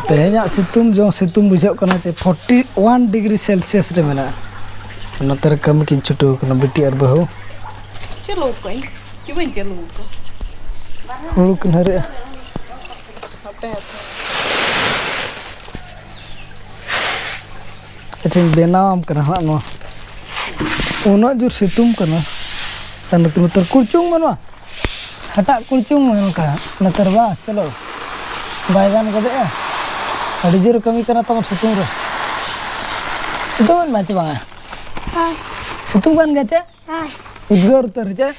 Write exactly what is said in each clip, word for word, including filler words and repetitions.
ᱛᱮᱦᱮᱧᱟᱜ ᱥᱤᱛᱩᱝ ᱡᱚᱝ ᱥᱤᱛᱩᱝ ᱵᱩᱡᱷᱟᱹᱜ ᱠᱟᱱᱟ ᱡᱮ forty one degree Celsius ᱨᱮ ᱢᱮᱱᱟᱜᱼᱟ᱾ ᱱᱚᱛᱮ ᱨᱮ ᱠᱟᱹᱢᱤ ᱠᱤᱱ ᱪᱷᱩᱴᱟᱹᱣ ᱠᱟᱱᱟ ᱵᱤᱴᱤ ᱟᱨ ᱵᱟᱹᱦᱩ᱾ ᱪᱟᱹᱞᱩ ᱠᱟᱜ ᱟᱹᱧ, ᱪᱮᱫ ᱵᱟᱹᱧ ᱪᱟᱹᱞᱩ ᱠᱟᱜᱼᱟ? ᱦᱩᱲᱩ ᱠᱤᱱ ᱦᱟᱹᱨᱮᱜᱼᱟ᱾ ᱦᱟᱯᱮ, ᱦᱟᱯᱮ᱾ ᱟᱪᱪᱷᱟᱧ ᱵᱮᱱᱟᱣᱟᱢ ᱠᱟᱱᱟ ᱦᱟᱸᱜ ᱱᱚᱣᱟ᱾ ᱩᱱᱟᱹᱜ ᱡᱳᱨ ᱥᱤᱛᱩᱝ ᱠᱟᱱᱟ᱾ ᱟᱨ ᱱᱚᱛᱮ ᱱᱚᱛᱮ ᱠᱩᱲᱪᱩᱝ ᱵᱟᱹᱱᱩᱜᱼᱟ᱾ ᱦᱟᱴᱟᱜ ᱠᱩᱲᱪᱩᱝ ᱢᱮ ᱱᱚᱝᱠᱟ᱾ ᱱᱚᱛᱮ ᱨᱮ ᱵᱟᱝ, ᱪᱚᱞᱚ᱾ ᱵᱟᱭ ᱜᱟᱱ ᱜᱚᱫᱚᱜᱼᱟ᱾ ᱟᱹᱰᱤ ᱡᱳᱨ ᱠᱟᱹᱢᱤ ᱠᱟᱱᱟ ᱛᱟᱵᱚᱱ ᱥᱤᱛᱩᱝ ᱨᱮ᱾ ᱥᱤᱛᱩᱝ ᱮᱱ ᱢᱟ ᱪᱮ ᱵᱟᱝᱟ? ᱦᱮᱸ᱾ ᱥᱤᱛᱩᱝ ᱠᱟᱱ ᱜᱮᱭᱟ ᱪᱮ? ᱦᱮᱸ᱾ ᱩᱫᱽᱜᱟᱹᱨ ᱩᱛᱟᱹᱨ ᱪᱮ?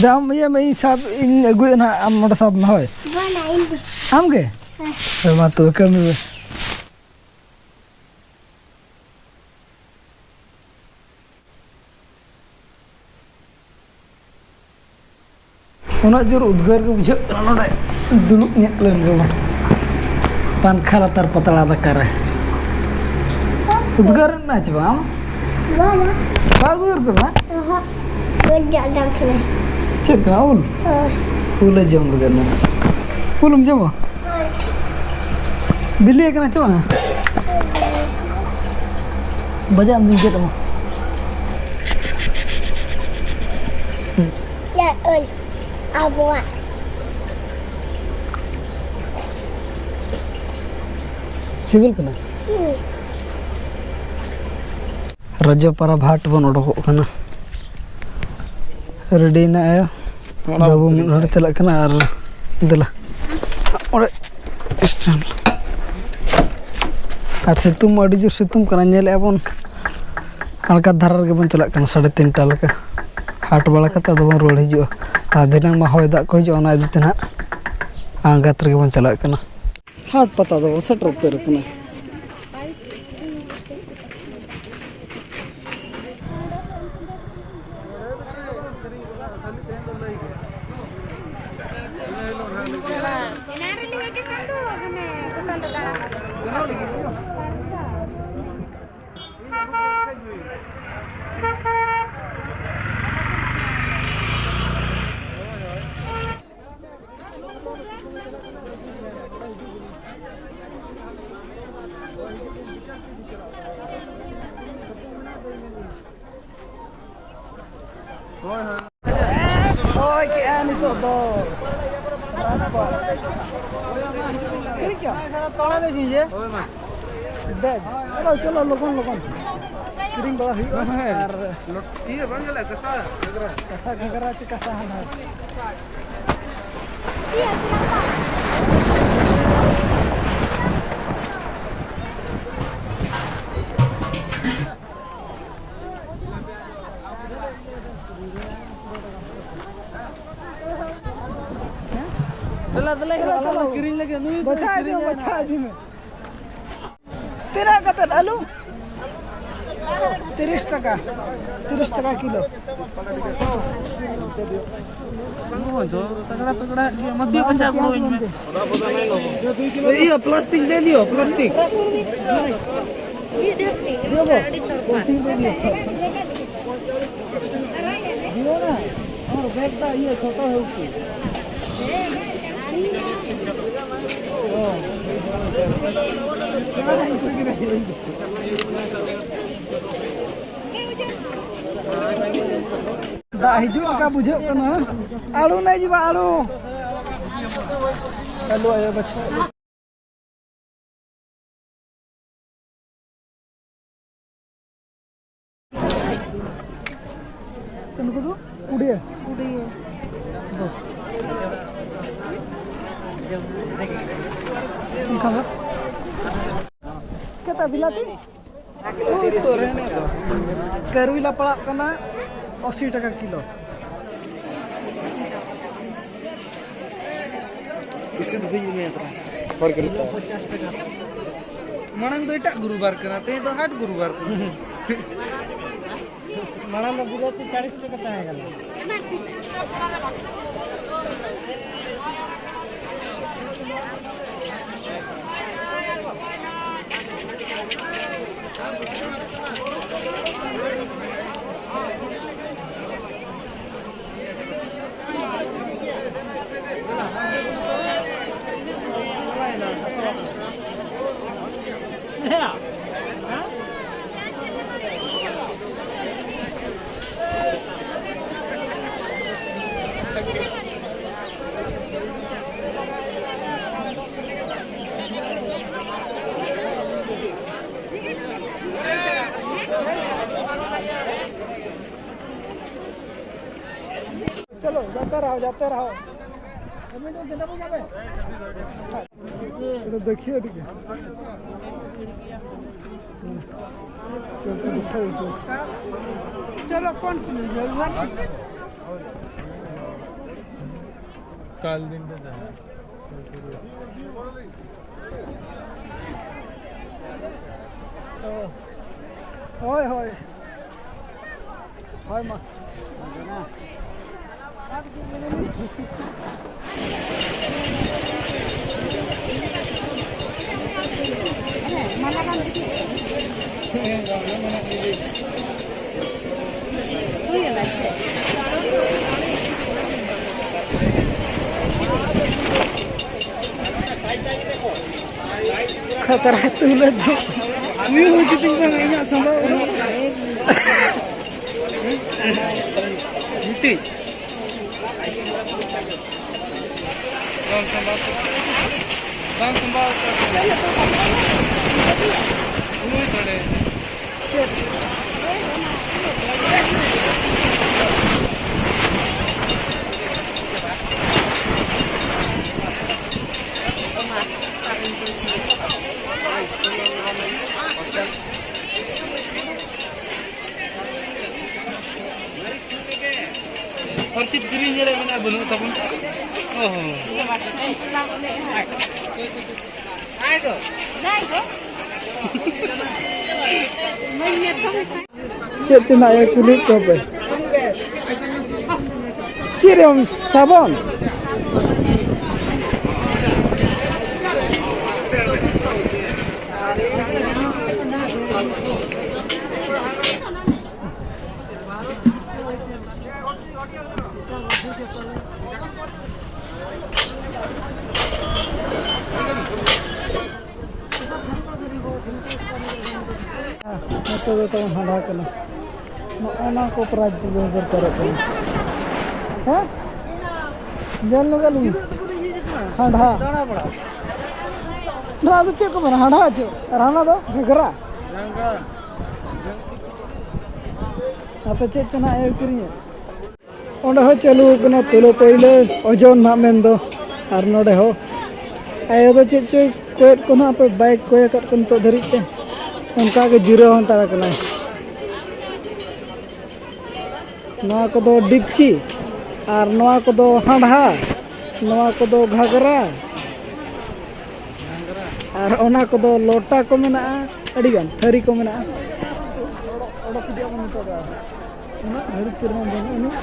ᱫᱮ ᱟᱢ ᱤᱭᱟᱹ ᱢᱮ, ᱤᱧ ᱥᱟᱵ, ᱤᱧ ᱟᱹᱜᱩᱭᱟ ᱱᱟᱦᱟᱜ, ᱟᱢ ᱱᱚᱰᱮ ᱥᱟᱵ ᱢᱮ, ᱦᱳᱭ᱾ ᱵᱟᱝᱟ, ᱤᱧ ᱫᱚ᱾ ᱟᱢ ᱜᱮ? ᱦᱮᱸ᱾ ᱦᱳᱭ, ᱢᱟ ᱛᱚᱵᱮ ᱠᱟᱹᱢᱤ ᱢᱮ᱾ ᱩᱱᱟᱹᱜ ᱡᱳᱨ ᱩᱫᱽᱜᱟᱹᱨ ᱜᱮ ᱵᱩᱡᱷᱟᱹᱜ ᱠᱟᱱᱟ ᱱᱚᱰᱮ ᱫᱩᱲᱩᱵ ᱧᱚᱜ ᱞᱮᱱ ᱨᱮᱦᱚᱸ᱾ ᱯᱟᱝᱠᱷᱟ ᱞᱟᱛᱟᱨ ᱯᱟᱛᱲᱟ ᱫᱟᱠᱟ ᱨᱮ᱾ ᱩᱫᱽᱜᱟᱹᱨ ᱮᱱᱟ ᱪᱮ ᱵᱟᱝ? ᱵᱟᱝᱟ᱾ ᱵᱟᱝ ᱩᱫᱽᱜᱟᱹᱨ ᱠᱟᱱᱟ? ᱚᱦᱚᱸ᱾ ᱵᱟᱹᱧ ᱡᱚᱢ ᱫᱟᱲᱮᱭᱟᱜ ᱠᱟᱱᱟ᱾ ᱪᱮᱫ ᱠᱟᱱᱟ? ᱩᱞ? ᱦᱳᱭ᱾ ᱩᱞ ᱮ ᱡᱚᱢ ᱞᱟᱹᱜᱤᱫ ᱢᱮ᱾ ᱩᱞ ᱮᱢ ᱡᱚᱢᱟ? ᱦᱳᱭ᱾ ᱵᱤᱞᱤ ᱟᱠᱟᱱᱟ ᱪᱮ ᱵᱟᱝᱟ? ᱵᱟᱡᱟᱜ ᱟᱢ ᱫᱩᱧ ᱜᱮᱫ ᱟᱢᱟ᱾ ᱦᱩᱸ᱾ ᱭᱟ, ᱩᱞ᱾ ᱟᱵᱚᱣᱟᱜ᱾ ᱥᱤᱵᱤᱞ ᱠᱟᱱᱟ? ᱦᱩᱸ᱾ ᱨᱟᱡᱽᱡᱚ ᱯᱟᱨᱟᱵᱽ ᱦᱟᱴ ᱵᱚᱱ ᱚᱰᱚᱠᱚᱜ ᱠᱟᱱᱟ᱾ ᱨᱮᱰᱤᱭᱮᱱᱟ ᱟᱭᱳ᱾ ᱚᱱᱟ ᱵᱟᱹᱵᱩ ᱵᱷᱤᱛᱨᱤ ᱢᱤᱫ ᱦᱚᱲ ᱨᱮ᱾ ᱪᱟᱞᱟᱜ ᱠᱟᱱᱟ ᱟᱨ ᱫᱮᱞᱟ᱾ ᱚᱸᱰᱮ ᱥᱴᱮᱱᱰ᱾ ᱟᱨ ᱥᱤᱛᱩᱝ ᱢᱟ ᱟᱹᱰᱤ ᱡᱳᱨ ᱥᱤᱛᱩᱝ ᱠᱟᱱᱟ, ᱧᱮᱞᱮᱫᱼᱟ ᱵᱚᱱ᱾ ᱟᱬᱜᱟᱛ ᱫᱷᱟᱨᱟ ᱨᱮᱜᱮ ᱵᱚᱱ ᱪᱟᱞᱟᱜ ᱠᱟᱱᱟ, ᱥᱟᱲᱮ ᱛᱤᱱᱴᱟ ᱞᱮᱠᱟ᱾ ᱦᱟᱴ ᱵᱟᱲᱟ ᱠᱟᱛᱮ ᱟᱫᱚ ᱵᱚᱱ ᱨᱩᱣᱟᱹᱲ ᱦᱤᱡᱩᱜᱼᱟ᱾ ᱟᱨ ᱫᱷᱤᱱᱟᱹᱝ ᱢᱟ ᱦᱚᱭ ᱫᱟᱜ ᱠᱚ ᱦᱤᱡᱩᱜᱼᱟ, ᱚᱱᱟ ᱤᱫᱤ ᱛᱮ ᱱᱟᱦᱟᱜ ᱟᱬᱜᱟᱛ ᱨᱮᱜᱮ ᱵᱚᱱ ᱪᱟᱞᱟᱜ ᱠᱟᱱᱟ᱾ ᱦᱟᱴ ᱯᱟᱛᱟ ᱫᱚ ᱥᱮᱴᱮᱨ ᱩᱛᱟᱹᱨ ᱟᱠᱟᱱᱟ᱾ ᱦᱳᱭ ᱠᱮᱜᱼᱟ ᱱᱤᱛᱚᱜ ᱫᱚ᱾ ᱠᱤᱨᱤᱧ ᱠᱮᱜᱼᱟᱢ? ᱫᱮᱡ᱾ ᱪᱚᱞᱚ, ᱪᱚᱞᱚ, ᱞᱚᱜᱚᱱ, ᱞᱚᱜᱚᱱ᱾ ᱠᱤᱨᱤᱧ ᱵᱟᱲᱟ ᱦᱩᱭᱩᱜᱼᱟ᱾ ᱦᱮᱸ᱾ ᱟᱨ ᱞᱚᱴ-, ᱤᱭᱟᱹ ᱵᱟᱝ ᱧᱮᱞᱚᱜᱼᱟ, ᱠᱟᱸᱥᱟ ᱜᱷᱟᱜᱽᱨᱟ᱾ ᱠᱟᱸᱥᱟ ᱜᱷᱟᱜᱽᱨᱟ ᱪᱮ ᱠᱟᱸᱥᱟ ᱦᱟᱱᱟ? ᱫᱮᱞᱟ, ᱫᱮᱞᱟ, ᱪᱚᱞᱚ, ᱟᱞᱟᱝ ᱪᱚᱞᱚ᱾ ᱞᱟᱝ ᱠᱤᱨᱤᱧ ᱞᱮᱜᱮ, ᱱᱩᱭ ᱫᱚ ᱵᱟᱪᱷᱟᱣ ᱤᱫᱤ ᱢᱮ, ᱠᱤᱨᱤᱧᱟᱭ ᱵᱟᱪᱷᱟᱣ ᱱᱟᱦᱟᱜ᱾ ᱤᱫᱤ ᱢᱮ᱾ ᱛᱤᱱᱟᱹᱜ ᱠᱟᱛᱮᱫ ᱟᱹᱞᱩ? ᱛᱤᱨᱤᱥ ᱴᱟᱠᱟ, ᱛᱤᱨᱤᱥ ᱴᱟᱠᱟ ᱠᱤᱞᱳ᱾ ᱛᱟᱜᱽᱲᱟ, ᱛᱟᱜᱽᱲᱟ ᱜᱮ, ᱢᱟᱥᱮ ᱯᱚᱭᱥᱟ ᱜᱚᱲᱚᱣᱟᱹᱧ ᱢᱮ᱾ ᱤᱭᱟᱹ, ᱯᱞᱟᱥᱴᱤᱠ ᱫᱮ ᱫᱤᱭᱳ, ᱯᱞᱟᱥᱴᱤᱠ᱾ ᱤᱭᱟᱹ ᱫᱚ, ᱯᱞᱟᱥᱴᱤᱠ ᱫᱮ ᱫᱤᱭᱳ᱾ ᱫᱤᱭᱳ ᱱᱟ, ᱟᱢᱟᱨ ᱵᱮᱜᱽ ᱫᱟ ᱤᱭᱟᱹ ᱪᱷᱳᱴᱳ ᱦᱮ ᱩᱥᱠᱤ᱾ ᱫᱟᱜ ᱦᱤᱡᱩᱜ ᱞᱮᱠᱟ ᱵᱩᱡᱷᱟᱹᱜ ᱠᱟᱱᱟ᱾ ᱟᱹᱲᱩ ᱱᱟᱭ ᱡᱤᱵᱟ, ᱟᱹᱲᱩ᱾ ᱟᱹᱞᱩ ᱟᱭᱳ ᱵᱟᱪᱷᱟ᱾ ᱱᱩᱠᱩ ᱫᱚ ᱠᱩᱲᱤᱭᱟᱹ? ᱠᱩᱲᱤᱭᱟᱹ᱾ ᱫᱚᱥ᱾ ᱮᱱᱠᱷᱟᱱ ᱫᱚ? ᱠᱮᱛᱟ ᱵᱤᱞᱟᱛᱤ? ᱠᱟᱹᱨᱩᱭᱞᱟ ᱯᱟᱲᱟᱜ ᱠᱟᱱᱟ ᱟᱥᱤ ᱴᱟᱠᱟ ᱠᱤᱞᱳ᱾ ᱵᱮᱥᱤ ᱫᱚ ᱵᱟᱹᱧ ᱮᱢᱟᱭᱟ ᱛᱚ᱾ ᱦᱚᱲ ᱠᱟᱱᱟ ᱛᱚ᱾ ᱢᱟᱲᱟᱝ ᱫᱚ ᱮᱴᱟᱜ ᱜᱩᱨᱩᱵᱟᱨ ᱠᱟᱱᱟ, ᱛᱮᱦᱮᱧ ᱫᱚ ᱦᱟᱴ ᱜᱩᱨᱩᱵᱟᱨ ᱠᱟᱱᱟ᱾ ᱢᱟᱲᱟᱝ ᱫᱚ ᱵᱤᱞᱟᱹᱛᱤ ᱪᱟᱞᱤᱥ ᱴᱟᱠᱟ ᱛᱟᱦᱮᱸ ᱠᱟᱱᱟ᱾ चलो, जाते रहो, जाते रहो। এটা দেখি ওদিকে। চলতে দেখা হয়েছে। চলো, কোন কিলো? কাল দিনটা দেখা। ও, হয়, হয়। হয়, মা। ᱠᱷᱟᱛᱨᱟ ᱛᱩᱞᱟᱹ ᱫᱚ᱾ ᱩᱭᱩ ᱦᱩᱭ ᱠᱤᱫᱤᱧ ᱵᱟᱝ, ᱤᱧᱟᱹᱜ ᱥᱟᱢᱵᱟᱣ ᱚᱱᱟ᱾ ᱢᱤᱫᱴᱤᱡ᱾ ᱵᱟᱝ ᱥᱟᱢᱵᱟᱣ ᱠᱚ᱾ ᱵᱟᱝ ᱥᱟᱢᱵᱟᱣ ᱠᱚ᱾ ᱦᱩᱭ ᱫᱟᱲᱮᱭᱟᱜᱼᱟ᱾ ᱚᱨᱪᱤᱛ ᱜᱤᱨᱤ ᱧᱮᱞᱮ ᱢᱮᱱᱟᱜᱼᱟ, ᱵᱟᱹᱱᱩᱜ ᱛᱟᱵᱚᱱ᱾ ᱚ ᱦᱚᱸ᱾ ᱪᱮᱫ ᱪᱚ ᱱᱟᱜ ᱮ ᱠᱩᱞᱤᱭᱮᱫ ᱠᱚᱣᱟ ᱯᱮ? ᱪᱮᱫ ᱨᱮ ᱥᱟᱵᱚᱱ? ᱛᱚᱵᱮ ᱛᱟᱵᱚᱱ ᱦᱟᱸᱰᱷᱟ ᱠᱟᱱᱟ᱾ ᱱᱚᱜᱼᱚ ᱱᱚᱣᱟ ᱠᱚ prize ᱫᱚ ᱫᱚᱨᱠᱟᱨᱚᱜ ᱠᱟᱱᱟ᱾ ᱦᱮᱸ? ᱧᱮᱞ ᱧᱚᱜ ᱟᱞᱤᱧ᱾ ᱦᱟᱸᱰᱷᱟ᱾ ᱱᱚᱣᱟ ᱫᱚ ᱪᱮᱫ ᱠᱚ ᱢᱮᱱᱟ? ᱦᱟᱸᱰᱷᱟ ᱪᱮᱫ? ᱟᱨ ᱦᱟᱱᱟ ᱫᱚ ᱜᱷᱟᱜᱽᱨᱟ? ᱟᱯᱮ ᱪᱮᱫ ᱪᱚ ᱱᱟᱜ ᱮ ᱠᱤᱨᱤᱧᱟ? ᱚᱸᱰᱮ ᱦᱚᱸ ᱪᱟᱹᱞᱩ ᱟᱠᱟᱱᱟ ᱛᱩᱞᱟᱹ ᱯᱟᱹᱭᱞᱟᱹ ᱳᱡᱚᱱ ᱱᱟᱜ ᱢᱮᱱᱫᱚ᱾ ᱟᱨ ᱱᱚᱰᱮ ᱦᱚᱸ ᱟᱭᱳ ᱫᱚ ᱪᱮᱫ ᱪᱚᱭ ᱠᱚᱭᱮᱫ ᱠᱚ ᱱᱟᱜ, ᱦᱟᱯᱮ ᱵᱟᱭ ᱠᱚᱭ ᱟᱠᱟᱫ ᱠᱚ ᱱᱤᱛᱚᱜ ᱫᱷᱟᱹᱨᱤᱡ ᱛᱮ᱾ ᱚᱱᱠᱟ ᱜᱮ ᱡᱤᱨᱟᱹᱣ ᱦᱟᱛᱟᱲ ᱟᱠᱟᱱᱟᱭ᱾ ᱱᱚᱣᱟ ᱠᱚᱫᱚ ᱰᱤᱯᱪᱤ, ᱟᱨ ᱱᱚᱣᱟ ᱠᱚᱫᱚ ᱦᱟᱸᱰᱷᱟ, ᱱᱚᱣᱟ ᱠᱚᱫᱚ ᱜᱷᱟᱜᱽᱨᱟ, ᱟᱨ ᱚᱱᱟ ᱠᱚᱫᱚ ᱞᱚᱴᱟ ᱠᱚ ᱢᱮᱱᱟᱜᱼᱟ, ᱟᱹᱰᱤᱜᱟᱱ ᱛᱷᱟᱹᱨᱤ ᱠᱚ ᱢᱮᱱᱟᱜᱼᱟ᱾ ᱚᱰᱚᱠ ᱤᱫᱤᱭᱟ ᱵᱚᱱ ᱱᱤᱛᱚᱜ ᱫᱚ᱾ ᱩᱱᱟᱹᱜ ᱜᱷᱟᱹᱲᱤᱡ ᱛᱮ ᱨᱮᱦᱚᱸ ᱵᱟᱹᱱᱩᱜ ᱟᱹᱱᱤᱡ᱾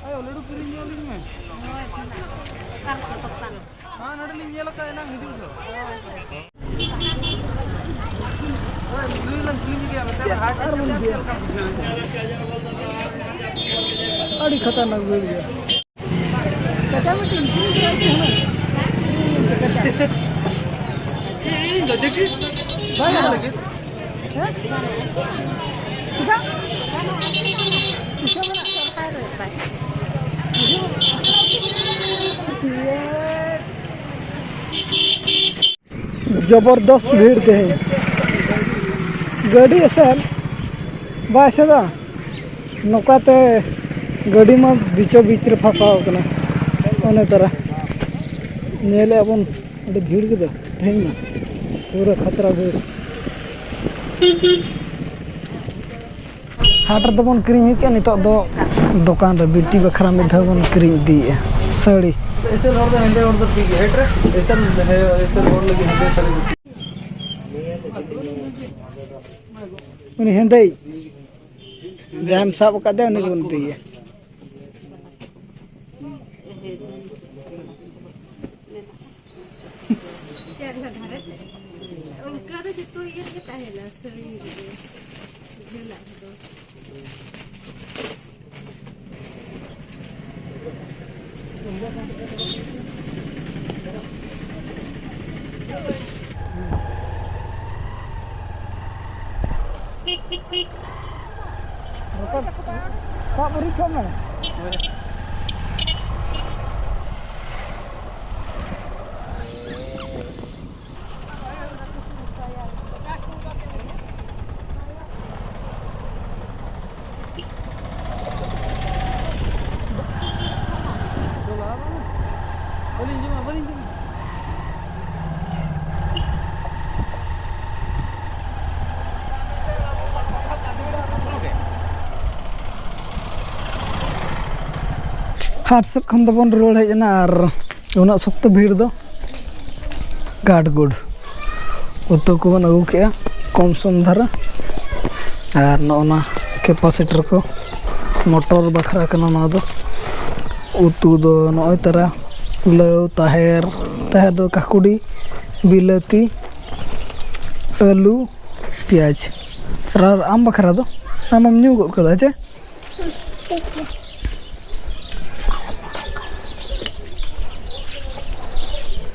ᱟᱭᱳ, ᱞᱟᱹᱰᱩ ᱠᱤᱨᱤᱧ ᱧᱚᱜ ᱟᱹᱞᱤᱧ ᱢᱮ᱾ ᱦᱮᱸ, ᱱᱚᱰᱮ ᱞᱤᱧ ᱧᱮᱞ ᱟᱠᱟᱫ ᱮᱱᱟᱝ ᱦᱤᱡᱩᱜ ᱡᱚᱦᱚᱜ᱾ ᱦᱳᱭ, ᱞᱟᱹᱭ ᱞᱮᱢ ᱠᱩᱞᱤ ᱧᱚᱜᱮᱭᱟ, ᱢᱮᱛᱟᱭ ᱢᱮ, ᱦᱟᱴ ᱟᱨ ᱵᱚᱱ ᱪᱮᱫ ᱞᱮᱠᱟ ᱤᱫᱤᱭᱟ᱾ ᱵᱩᱡᱷᱟᱹᱣ ᱮᱫᱟ? ᱟᱹᱰᱤ ᱠᱷᱟᱛᱟᱨᱱᱟᱠ ᱵᱷᱤᱲ ᱜᱮᱭᱟ᱾ ᱠᱟᱪᱟ ᱢᱤᱫᱴᱤᱡ ᱠᱤᱨᱤᱧ ᱠᱮᱫᱟ ᱥᱮ ᱦᱩᱱᱟᱹᱝ? ᱤᱧ ᱫᱚ ᱡᱮᱠᱤ ᱵᱟᱝ ᱞᱟᱹᱜᱤᱫ᱾ ᱦᱮᱸ? ᱪᱮᱫᱟᱜ? ᱯᱩᱭᱥᱟᱹ ᱢᱮᱱᱟᱜ ᱛᱟᱢ ᱠᱷᱟᱡ ᱫᱚ᱾ ᱡᱚᱵᱚᱨᱫᱚᱥᱛ ᱵᱷᱤᱲ ᱛᱮᱦᱮᱧ᱾ ᱜᱟᱹᱰᱤ ᱮᱥᱮᱫ ᱵᱟᱭ ᱮᱥᱮᱫᱟ᱾ ᱱᱚᱝᱠᱟᱛᱮ ᱜᱟᱹᱰᱤ ᱢᱟ ᱵᱤᱪᱚ ᱵᱤᱪ ᱨᱮ ᱯᱷᱟᱥᱟᱣ ᱟᱠᱟᱱᱟ᱾ ᱚᱱᱮ ᱛᱟᱨᱟ ᱧᱮᱞᱮᱫᱼᱟ ᱵᱚᱱ, ᱟᱹᱰᱤ ᱵᱷᱤᱲ ᱜᱮᱫᱚ ᱛᱮᱦᱮᱧ ᱢᱟ, ᱯᱩᱨᱟᱹ ᱠᱷᱟᱛᱨᱟ ᱵᱷᱤᱲ᱾ ᱦᱟᱴ ᱨᱮᱫᱚ ᱵᱚᱱ ᱠᱤᱨᱤᱧ ᱦᱩᱭ ᱠᱮᱜᱼᱟ, ᱱᱤᱛᱚᱜ ᱫᱚ ᱫᱚᱠᱟᱱ ᱨᱮ ᱵᱤᱴᱤ ᱵᱟᱠᱷᱨᱟ ᱢᱤᱫ ᱫᱷᱟᱣ ᱵᱚᱱ ᱠᱤᱨᱤᱧ ᱤᱫᱤᱭᱮᱜᱼᱟ ᱥᱟᱹᱲᱤ᱾ ᱮᱥᱮᱞ ᱦᱚᱲ ᱫᱚ ᱦᱮᱸᱫᱮ ᱦᱚᱲ ᱫᱚ ᱴᱷᱤᱠ ᱜᱮᱭᱟ, ᱦᱮᱸ, ᱮᱥᱮᱞ, ᱦᱮᱸ, ᱮᱥᱮᱞ ᱦᱚᱲ ᱞᱟᱹᱜᱤᱫ ᱦᱮᱸᱫᱮ ᱥᱟᱹᱲᱤ ᱫᱚ ᱴᱷᱤᱠ ᱜᱮᱭᱟ᱾ ᱩᱱᱤ ᱦᱮᱸᱫᱮᱭ ᱡᱟᱦᱟᱸᱭᱮᱢ ᱥᱟᱵ ᱟᱠᱟᱫᱮᱭᱟ, ᱩᱱᱤ ᱜᱮᱵᱚᱱ ᱤᱫᱤᱭᱮᱭᱟ᱾ ᱚᱱᱠᱟ ᱫᱚ ᱡᱚᱛᱚ ᱤᱭᱟᱹ ᱨᱮᱜᱮ ᱛᱟᱦᱮᱱᱟ, ᱥᱟᱹᱲᱤ ᱨᱮᱜᱮ, ᱡᱷᱟᱹᱞᱟᱜ ᱨᱮᱫᱚ᱾ ᱨᱚᱠᱚᱡ ᱥᱟᱵ ᱩᱨᱤᱡ ᱠᱟᱜ ᱢᱮ᱾ ᱦᱟᱴ ᱥᱮᱫ ᱠᱷᱚᱱ ᱫᱚᱵᱚᱱ ᱨᱩᱣᱟᱹᱲ ᱦᱮᱡ ᱮᱱᱟ ᱟᱨ ᱩᱱᱟᱹᱜ ᱥᱚᱠᱛᱚ ᱵᱷᱤᱲ ᱫᱚ᱾ ᱠᱟᱴ ᱜᱩᱰ ᱩᱛᱩ ᱠᱚᱵᱚᱱ ᱟᱹᱜᱩ ᱠᱮᱜᱼᱟ, ᱠᱚᱢ ᱥᱚᱢ ᱫᱷᱟᱨᱟ᱾ ᱟᱨ ᱱᱚᱜᱼᱚ ᱱᱟ ᱠᱮᱯᱟᱥᱤᱴᱟᱨ ᱠᱚ, ᱢᱚᱴᱚᱨ ᱵᱟᱠᱷᱨᱟ ᱠᱟᱱᱟ ᱱᱚᱣᱟ ᱫᱚ᱾ ᱩᱛᱩ ᱫᱚ ᱱᱚᱜᱼᱚᱭ ᱛᱟᱨᱟ ᱞᱟᱹᱣ, ᱛᱟᱦᱮᱨ, ᱛᱟᱦᱮᱨ ᱫᱚ ᱠᱟᱠᱩᱰᱤ, ᱵᱤᱞᱟᱹᱛᱤ, ᱟᱹᱞᱩ, ᱯᱮᱸᱭᱟᱡᱽ᱾ ᱟᱨ ᱟᱢ ᱵᱟᱠᱷᱨᱟ ᱫᱚ? ᱟᱢᱮᱢ ᱧᱩ ᱜᱚᱫ ᱠᱟᱫᱟ ᱪᱮ?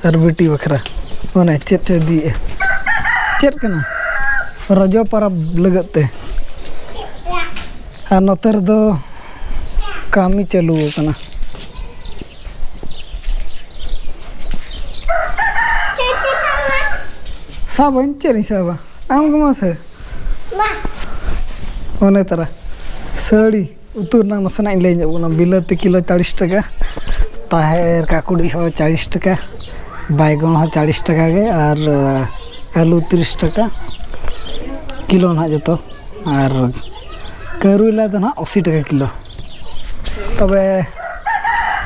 ᱟᱨ ᱵᱤᱴᱤ ᱵᱟᱠᱷᱨᱟ ᱚᱱᱮ ᱪᱮᱫ ᱪᱚ ᱤᱫᱤᱭᱮᱫᱼᱟ᱾ ᱪᱮᱫ ᱠᱟᱱᱟ? ᱨᱚᱡᱚ ᱯᱚᱨᱚᱵᱽ ᱞᱟᱹᱜᱤᱫ ᱛᱮ᱾ ᱟᱨ ᱱᱚᱛᱮ ᱨᱮᱫᱚ ᱠᱟᱹᱢᱤ ᱪᱟᱹᱞᱩ ᱟᱠᱟᱱᱟ᱾ ᱥᱟᱵᱟᱹᱧ, ᱪᱮᱫ ᱤᱧ ᱥᱟᱵᱟ? ᱟᱢ ᱜᱮ ᱢᱟᱥᱮ᱾ ᱚᱱᱮ ᱛᱟᱨᱟ ᱥᱟᱹᱲᱤ ᱩᱛᱩ ᱨᱮᱱᱟᱜ ᱱᱟᱥᱮᱱᱟᱜ ᱤᱧ ᱞᱟᱹᱭ ᱧᱚᱜ ᱵᱚᱱᱟ᱾ ᱵᱤᱞᱟᱹᱛᱤ ᱠᱤᱞᱳ ᱪᱟᱲᱤᱥ ᱴᱟᱠᱟ, ᱛᱟᱦᱮᱨ ᱠᱟᱠᱩᱲᱤ ᱦᱚᱸ ᱪᱟᱲᱤᱥ ᱴᱟᱠᱟ, ᱵᱟᱭᱜᱚᱱ ᱦᱚᱸ ᱪᱟᱲᱤᱥ ᱴᱟᱠᱟ ᱜᱮ, ᱟᱨ ᱟᱹᱞᱩ ᱛᱤᱨᱤᱥ ᱴᱟᱠᱟ ᱠᱤᱞᱳ ᱱᱟᱦᱟᱜ ᱡᱚᱛᱚ, ᱟᱨ ᱠᱟᱹᱨᱩᱭᱞᱟ ᱫᱚ ᱱᱟᱦᱟᱜ ᱟᱥᱤ ᱴᱟᱠᱟ ᱠᱤᱞᱳ᱾ ᱛᱚᱵᱮ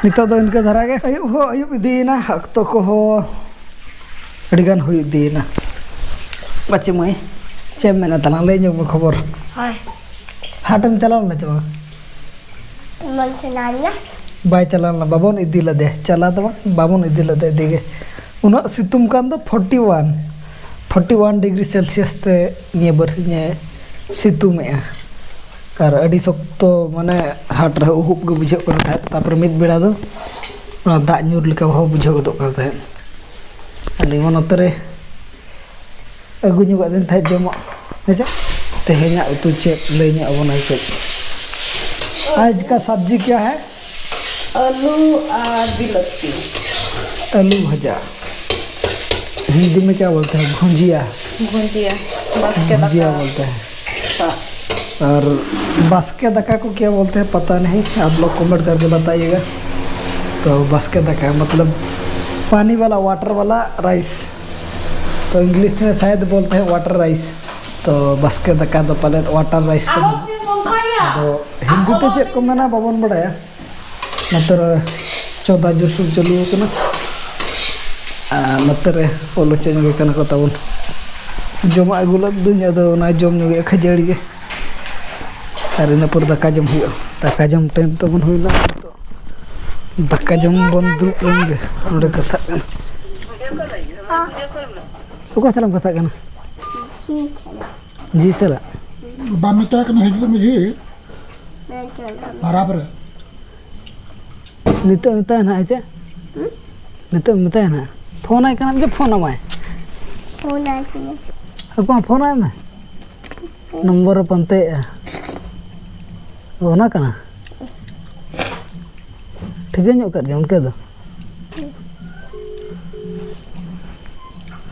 ᱱᱤᱛᱚᱜ ᱫᱚ ᱤᱱᱠᱟᱹ ᱫᱷᱟᱨᱟ ᱜᱮ, ᱟᱹᱭᱩᱵ ᱦᱚᱸ ᱟᱹᱭᱩᱵ ᱤᱫᱤᱭᱮᱱᱟ, ᱚᱠᱛᱚ ᱠᱚᱦᱚᱸ ᱟᱹᱰᱤᱜᱟᱱ ᱦᱩᱭ ᱤᱫᱤᱭᱮᱱᱟ᱾ ᱯᱟᱪᱮ ᱢᱟᱹᱭ, ᱪᱮᱫ ᱮᱢ ᱢᱮᱱᱟ ᱛᱟᱞᱟᱝ? ᱞᱟᱹᱭ ᱧᱚᱜ ᱢᱮ ᱠᱷᱚᱵᱚᱨ᱾ ᱦᱳᱭ᱾ ᱦᱟᱴᱮᱢ ᱪᱟᱞᱟᱣ ᱞᱮᱱᱟ ᱪᱮ ᱵᱟᱝ? ᱵᱟᱝ ᱪᱟᱞᱟᱣ ᱞᱮᱱᱟ᱾ ᱵᱟᱭ ᱪᱟᱞᱟᱣ ᱞᱮᱱᱟ, ᱵᱟᱵᱚᱱ ᱤᱫᱤ ᱞᱮᱫᱮ᱾ ᱪᱟᱞᱟᱣ ᱫᱚ ᱵᱟᱝ, ᱵᱟᱵᱚᱱ ᱤᱫᱤ ᱞᱮᱫᱮ ᱤᱫᱤ ᱜᱮ᱾ ᱩᱱᱟᱹᱜ ᱥᱤᱛᱩᱝ ᱠᱟᱱ ᱫᱚ, ᱯᱷᱳᱨᱴᱤ ᱣᱟᱱ, ᱯᱷᱳᱨᱴᱤ ᱣᱟᱱ ᱰᱤᱜᱽᱨᱤ ᱥᱮᱞᱥᱤᱭᱟᱥ ᱛᱮ ᱱᱤᱭᱟᱹ ᱵᱟᱨᱥᱤᱧ ᱮ ᱥᱤᱛᱩᱝ ᱮᱜᱼᱟ᱾ ᱟᱨ ᱟᱹᱰᱤ ᱥᱚᱠᱛᱚ, ᱢᱟᱱᱮ, ᱦᱟᱴ ᱨᱮᱦᱚᱸ ᱩᱦᱩᱵ ᱜᱮ ᱵᱩᱡᱷᱟᱹᱜ ᱠᱟᱱ ᱛᱟᱦᱮᱸᱫ᱾ ᱛᱟᱨᱯᱚᱨᱮ ᱢᱤᱫ ᱵᱮᱲᱟ ᱫᱚ ᱚᱱᱟ ᱫᱟᱜ ᱧᱩᱨ ᱞᱮᱠᱟ ᱦᱚᱸ ᱵᱩᱡᱷᱟᱹᱣ ᱜᱚᱫᱚᱜ ᱠᱟᱱ ᱛᱟᱦᱮᱸᱫ᱾ ᱟᱹᱞᱤᱧ ᱢᱟ ᱱᱚᱛᱮ ᱨᱮ ᱟᱹᱜᱩ ᱧᱚᱜᱟᱜ ᱞᱤᱧ ᱛᱟᱦᱮᱸᱫ ᱡᱚᱢᱟᱜ᱾ ᱦᱮᱸ ᱪᱮ? ᱛᱮᱦᱮᱧᱟᱜ ᱩᱛᱩ ᱪᱮᱫ? ᱞᱟᱹᱭ ᱧᱚᱜ ᱟᱵᱚᱱᱟᱭ ᱪᱮᱫ? आज का सब्जी क्या है? ᱟᱹᱞᱩ ᱟᱨ ᱵᱤᱞᱟᱹᱛᱤ᱾ आलू भजा। हिंदी में क्या बोलते हैं? भुंजिया। भुंजिया। ᱵᱟᱥᱠᱮ ᱫᱟᱠᱟ। भुंजिया बोलते हैं। ᱥᱟᱜ। और बास्के दका को क्या बोलते हैं पता नहीं, आप लोग कमेंट करके बताइएगा। तो बास्के दका मतलब पानी वाला, वाटर वाला राइस। तो इंग्लिश में शायद बोलते हैं वाटर राइस। तो ᱵᱟᱥᱠᱮ ᱫᱟᱠᱟ ᱫᱚ ᱯᱟᱞᱮᱫ ᱣᱟᱴᱟᱨ ᱨᱟᱭᱤᱥ ᱠᱟᱱᱟ᱾ ᱟᱫᱚ ᱦᱤᱱᱫᱤ ᱛᱮ ᱪᱮᱫ ᱠᱚ ᱢᱮᱱᱟ ᱵᱟᱵᱚᱱ ᱵᱟᱲᱟᱭᱟ᱾ ᱱᱚᱛᱮ ᱨᱮ ᱪᱚᱸᱫᱟ ᱡᱳᱨᱥᱳᱨ ᱪᱟᱹᱞᱩ ᱟᱠᱟᱱᱟ᱾ ᱟᱨ ᱱᱚᱛᱮ ᱨᱮ ᱚᱞ ᱦᱚᱪᱚ ᱧᱚᱜ ᱠᱟᱱᱟ ᱠᱚ ᱛᱟᱵᱚᱱ᱾ ᱡᱚᱢᱟᱜ ᱟᱹᱜᱩ ᱞᱮᱫ ᱫᱩᱧ, ᱟᱫᱚ ᱚᱱᱟ ᱡᱚᱢ ᱧᱚᱜᱮᱜᱼᱟ ᱠᱷᱟᱹᱡᱟᱹᱲᱤ ᱜᱮ᱾ ᱟᱨ ᱤᱱᱟᱹ ᱯᱚᱨ ᱫᱟᱠᱟ ᱡᱚᱢ ᱦᱩᱭᱩᱜᱼᱟ᱾ ᱫᱟᱠᱟ ᱡᱚᱢ ᱴᱟᱭᱤᱢ ᱛᱟᱵᱚᱱ ᱦᱩᱭᱱᱟ ᱱᱤᱛᱚᱜ᱾ ᱫᱟᱠᱟ ᱡᱚᱢ ᱵᱚᱱ ᱫᱩᱲᱩᱵ ᱞᱮᱱ ᱜᱮ᱾ ᱱᱚᱰᱮ ᱠᱟᱛᱷᱟᱜ ᱠᱟᱱᱟ᱾ ᱚᱠᱟ ᱥᱟᱞᱟᱜ ᱮᱢ ᱠᱟᱛᱷᱟᱜ ᱠᱟᱱᱟ? ᱡᱤ ᱥᱟᱞᱟᱜ᱾ ᱵᱟᱢ ᱢᱮᱛᱟᱭ ᱠᱟᱱᱟ ᱦᱤᱡᱩᱜ ᱢᱮ ᱡᱤ᱾ ᱵᱟᱨᱟᱵᱟᱨ᱾ ᱱᱤᱛᱚᱜ ᱢᱮᱛᱟᱭ ᱱᱟᱦᱟᱜ, ᱦᱮᱸ ᱪᱮ? ᱦᱩᱸ? ᱱᱤᱛᱚᱜ ᱢᱮᱛᱟᱭ ᱱᱟᱦᱟᱜ᱾ ᱯᱷᱳᱱ ᱟᱭ ᱠᱟᱱᱟᱢ ᱡᱮ ᱯᱷᱳᱱ ᱟᱢᱟᱭ᱾ ᱯᱷᱳᱱ ᱟᱭ ᱠᱟᱱᱟ᱾ ᱟᱨ ᱵᱟᱝ ᱯᱷᱳᱱ ᱟᱭ ᱢᱮ᱾ ᱱᱚᱢᱵᱚᱨ ᱮ ᱯᱟᱱᱛᱮᱭᱮᱜᱼᱟ᱾ ᱚᱱᱟ ᱠᱟᱱᱟ? ᱴᱷᱤᱠᱟᱹ ᱧᱚᱜ ᱠᱟᱫ ᱜᱮᱭᱟᱢ ᱤᱱᱠᱟᱹ ᱫᱚ᱾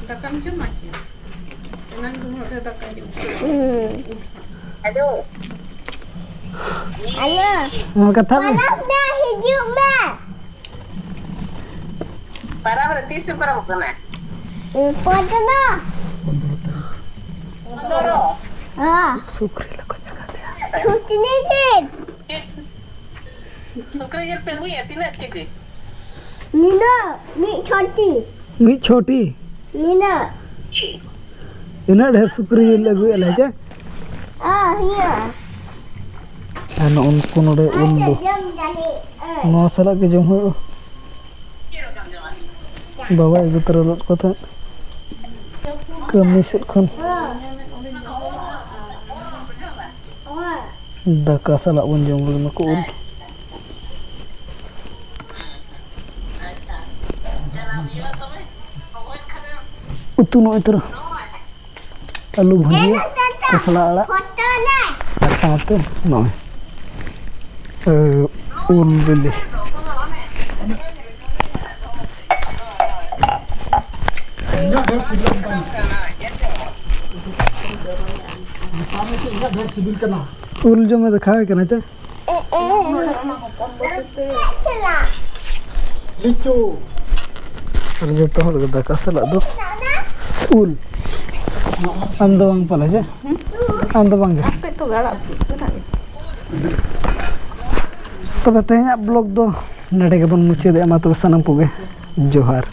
ᱫᱟᱠᱟᱢ ᱡᱚᱢᱟ ᱠᱤ? ᱮᱱᱟᱝ ᱫᱚ ᱩᱱᱟᱹᱜ ᱰᱷᱮᱨ ᱫᱟᱠᱟ ᱡᱚᱢ᱾ ᱦᱮᱞᱳ᱾ ᱦᱮᱞᱳ᱾ ᱱᱚᱣᱟ ᱠᱟᱛᱷᱟ ᱫᱚ᱾ ᱯᱚᱨᱚᱵᱽ ᱫᱚ ᱦᱤᱡᱩᱜ ᱢᱮ᱾ ᱯᱚᱨᱚᱵᱽ ᱨᱮ ᱛᱤᱥ ᱯᱚᱨᱚᱵᱽ ᱠᱟᱱᱟ? ᱯᱚᱱᱫᱽᱨᱚ᱾ ᱯᱚᱱᱫᱽᱨᱚ᱾ ᱦᱮᱸ᱾ ᱥᱩᱠᱨᱤ ᱞᱮ ᱜᱚᱡ ᱟᱠᱟᱫᱮᱭᱟ᱾ ᱥᱩᱠᱨᱤ ᱡᱤᱞ᱾ ᱥᱩᱠᱨᱤ ᱡᱤᱞ ᱯᱮ ᱟᱹᱜᱩᱭᱟ ᱛᱤᱱᱟᱹᱜ ᱠᱮᱡᱤ? ᱱᱤᱱᱟᱹᱜ, ᱢᱤᱫ ᱪᱷᱚᱴᱤ᱾ ᱢᱤᱫ ᱪᱷᱚᱴᱤ? ᱱᱤᱱᱟᱹᱜ᱾ ᱛᱤᱱᱟᱹᱜ ᱰᱷᱮᱨ ᱥᱩᱠᱨᱤ ᱡᱤᱞ ᱟᱹᱜᱩᱭᱮᱫ ᱞᱮ ᱡᱮ᱾ ᱟᱨ ᱱᱚᱜᱼᱚ ᱱᱚᱰᱮ ᱩᱞ ᱫᱚ ᱱᱚᱣᱟ ᱥᱟᱞᱟᱜ ᱜᱮ ᱡᱚᱢ ᱦᱩᱭᱩᱜᱼᱟ᱾ ᱵᱟᱵᱟᱭ ᱟᱹᱜᱩ ᱛᱚᱨᱟ ᱞᱮᱫ ᱠᱚ ᱛᱟᱦᱮᱸᱫ ᱠᱟᱹᱢᱤ ᱥᱮᱫ ᱠᱷᱚᱱ᱾ ᱫᱟᱠᱟ ᱥᱟᱞᱟᱜ ᱵᱚᱱ ᱡᱚᱢ ᱞᱮᱜᱮ ᱱᱩᱠᱩ ᱩᱞ᱾ ᱩᱛᱩ ᱱᱚᱜᱼᱚᱭ ᱛᱚᱨᱟ᱾ ᱟᱹᱞᱩ ᱵᱷᱟᱹᱡᱤᱭᱟᱹ, ᱠᱷᱚᱥᱞᱟ ᱟᱲᱟᱜ ᱟᱨ ᱥᱟᱶᱛᱮ ᱱᱚᱜᱼᱚᱭ, ᱮ, ᱩᱞ ᱵᱤᱞᱤ᱾ ᱤᱧᱟᱹᱜ ᱰᱷᱮᱨ ᱥᱤᱵᱤᱞ ᱠᱟᱱᱟ᱾ ᱢᱮᱛᱟᱢ ᱢᱮ ᱪᱮᱫ ᱤᱧᱟᱹᱜ ᱰᱷᱮᱨ ᱥᱤᱵᱤᱞ ᱠᱟᱱᱟ᱾ ᱩᱞ ᱡᱚᱢᱮ ᱫᱮᱠᱷᱟᱣ ᱠᱟᱱᱟ ᱪᱮ? ᱞᱤᱪᱩ᱾ ᱟᱨ ᱡᱚᱛᱚ ᱦᱚᱲ ᱜᱮ ᱫᱟᱠᱟ ᱥᱟᱞᱟᱜ ᱫᱚ ᱩᱞ᱾ ᱟᱢ ᱫᱚ ᱵᱟᱝ ᱯᱟᱞᱮ ᱡᱮ? ᱟᱢ ᱫᱚ ᱵᱟᱝ ᱜᱮ? ᱛᱚᱵᱮ ᱛᱮᱦᱮᱧᱟᱜ ᱵᱞᱚᱜ ᱫᱚ ᱱᱚᱰᱮ ᱜᱮᱵᱚᱱ ᱢᱩᱪᱟᱹᱫᱮᱜᱼᱟ᱾ ᱢᱟ ᱛᱚᱵᱮ ᱥᱟᱱᱟᱢ ᱠᱚᱜᱮ ᱡᱚᱦᱟᱨ᱾